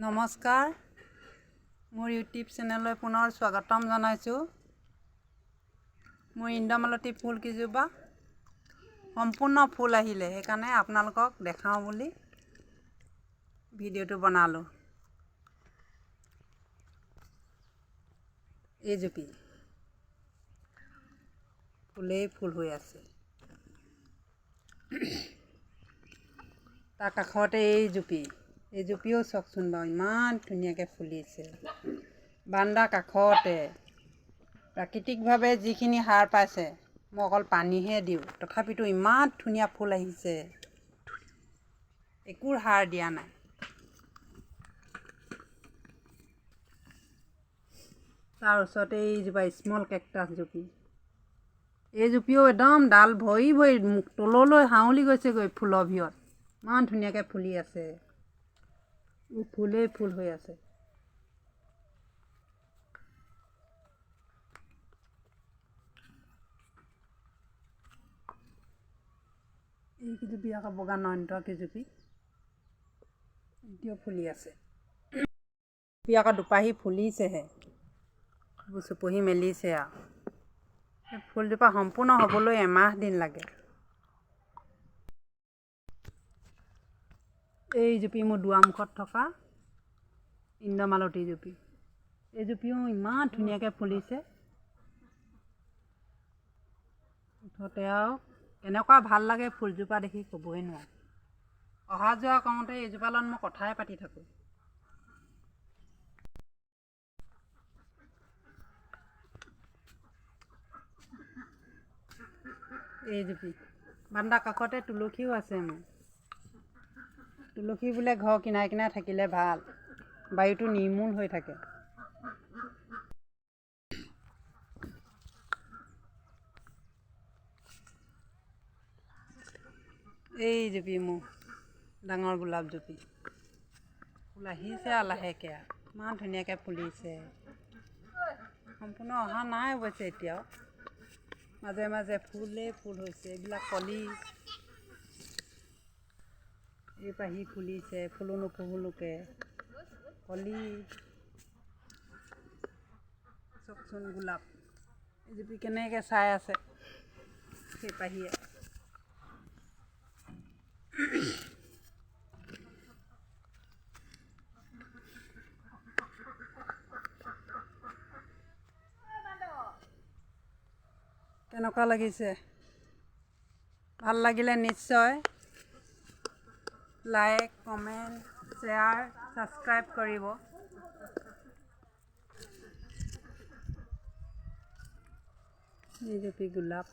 নমস্কাৰ, মোৰ ইউটিউব চেনেললৈ পুনৰ স্বাগতম জনাইছোঁ। মোৰ ইন্দ্ৰমালতী ফুল কেইজোপা সম্পূৰ্ণ ফুল আহিলে, সেইকাৰণে আপোনালোকক দেখাওঁ বুলি ভিডিঅ'টো বনালোঁ। এইজুপি ফুলেই ফুল হৈ আছে। তাৰ কাষতে এইজুপি, এইজুপিও চাওকচোন বাৰু, ইমান ধুনীয়াকৈ ফুলিছে। বান্দা কাষতে প্ৰাকৃতিকভাৱে যিখিনি সাৰ পাইছে, মই অকল পানীহে দিওঁ, তথাপিতো ইমান ধুনীয়া ফুল আহিছে, একো সাৰ দিয়া নাই। তাৰ ওচৰতে এইজোপা স্মল কেকটাছ জুপি, এই জুপিও একদম ডাল ভৰি ভৰি তললৈ হাউলি গৈছেগৈ ফুলৰ ভিৰত, ইমান ধুনীয়াকৈ ফুলি আছে, ফুলেই ফুল হৈ আছে। এই কেইজুপি আকৌ বগা নয়নতৰা কেইজুপি এতিয়াও ফুলি আছে। আকৌ দুপাহি ফুলিছেহে, চুপহি মেলিছে আৰু। এই ফুলজোপা সম্পূৰ্ণ হ'বলৈ এমাহ দিন লাগে। এই জুপি মোৰ দুৱাৰমুখত থকা ইন্দ্ৰমালতী জুপি, এই জুপিও ইমান ধুনীয়াকৈ ফুলিছে। মুঠতে আৰু কেনেকুৱা ভাল লাগে ফুলজোপা দেখি ক'বই নোৱাৰোঁ। অহা যোৱা কৰোঁতে এইজোপাৰ লগত মই কথাই পাতি থাকোঁ। এই জুপি বান্দা কাষতে তুলসীও আছে মোৰ। তুলসী বোলে ঘৰ কিনাৰে কিনাৰে থাকিলে ভাল, বায়ুটো নিৰ্মূল হৈ থাকে। এই জুপি মোৰ ডাঙৰ গোলাপ জুপি, ফুল আহিছে আৰু লাহেকৈ, আৰু ইমান ধুনীয়াকৈ ফুলিছে। সম্পূৰ্ণ অহা নাই অৱশ্যে এতিয়াও, মাজে মাজে ফুলেই ফুল হৈছে। এইবিলাক কলি, এই পাহি ফুলিছে, ফুলো নুফুলোকে কলি। চাওকচোন গোলাপ এইজুপি কেনেকৈ চাই আছে সেই পাহিয়ে। কেনেকুৱা লাগিছে? ভাল লাগিলে নিশ্চয় লাইক, কমেণ্ট, শ্বেয়াৰ, ছাবস্ক্ৰাইব কৰিব। এইজুপি গোলাপ।